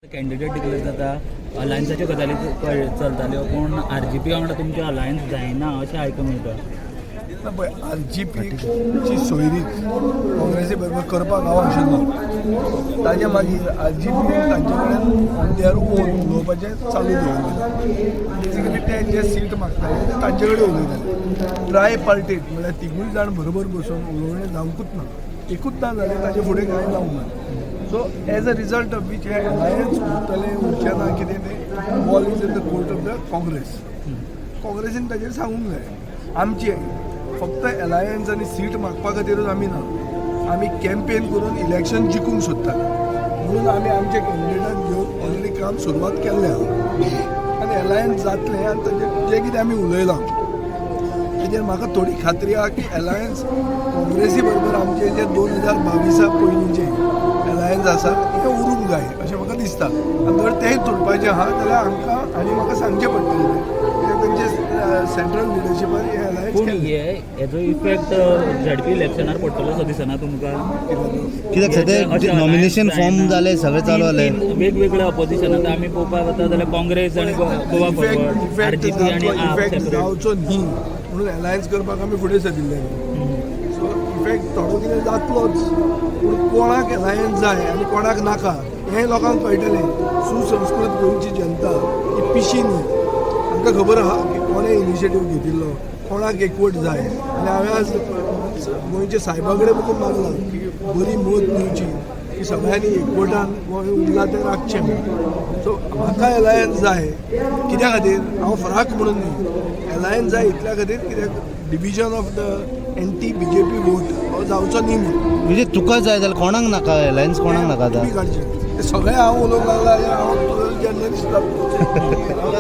Candidate declare जाता, अलायन्साच्यो गजाली चलताल्यो, पूण आरजीपी वांगडा तुमचें अलायन्स जायना अशें आयकूंक मेळटा. ना, पळय, आरजीपीची सोयरीक काँग्रेसी बरोबर करपाक हांव आशिल्लो. ताजे मागीर आरजीपी तांचे कडेन ऑन their own उलोवपाचें चालू दवरलें. बेजिकली ते जे सीट मागताले ते तांचे कडेन उलयताले. ट्राय पार्टीट म्हणल्यार तिगूय जाण बरोबर बसून उलोवणें जावंकूच ना, एकूच ना जालें. ताजे फुडें कांय जावंक ना. So as a result of which hey alliance उरतलें, उरचें ना, कितें तें ball is in the court of the Congress. काँग्रेसीन ताजेर सांगूंक जाय. आमचे फक्त अलायन्स आनी सीट मागपा खातीरूच आमी ना, आमी कॅम्पेन करून इलेक्शन जिखूंक सोदतात. म्हणून आमी आमच्या कॅन्डिडेटाक घेवन ऑलरेडी काम सुरवात केल्लें आहा आनी अलायन्स जातलें. आनी ताजेर जें कितें आमी उलयलां तेजेर म्हाका थोडी खात्री आहा की अलायन्स काँग्रेसी बरोबर आमचे जे 2022 पयलींचे अलायन्स आसा तें उरूंक जाय अशें म्हाका दिसता. आनी जर तें तोडपाचें आहा जाल्यार आमकां आनी म्हाका सांगचें पडटलें तें, कित्याक तेंचे सेंट्रल लिडरशिपान हें अलायन्स पूण केल्लें. हे हेजो इफेक्ट झेडपी इलेक्शनार पडटलो असो दिसना तुमकां? कित्याक सध्या नॉमिनेशन फॉर्म जाले, सगळें चालू जालें. तीन वेगवेगळ्या ऑपोजिशन. आतां आमी पळोवपाक वता जाल्यार काँग्रेस आनी गोवा फॉरवर्ड, इफेक्ट आरजीपी आनी आप इफेक्ट सेपरेट. जावचो न्ही म्हणून अलायन्स करपाक आमी फुडें सरिल्ले. सो इफेक्ट थोडो कितें जातलोच, पूण कोणाक अलायन्स जाय आनी कोणाक नाका हें लोकांक कळटलें. सुसंस्कृत गोंयची जनता ही पिशी न्ही. तांकां खबर आहा की कोणें इनिशिएटीव घेतिल्लो, कोणाक एकवट जाय. आनी हांवें आज गोंयच्या सायबा कडेन पसून मागलां की बरी मत दिवची की सगळ्यांनी एकवटान गोंय उरलां तें राखचें म्हणून. सो म्हाका अलायन्स जाय कित्या खातीर, हांव फ्राक म्हणून न्ही. अलायन्स जाय इतल्या खातीर कित्याक division of the anti BJP vote हो जावचो न्ही म्हणून. म्हणजे तुका जाय जाल्यार कोणाक नाका अलायन्स, कोणाक नाका आतां? तुमी काडचें ते सगळें. हांव उलोवंक लागला जाल्यार हांव जर्नलिस्ट जातलो.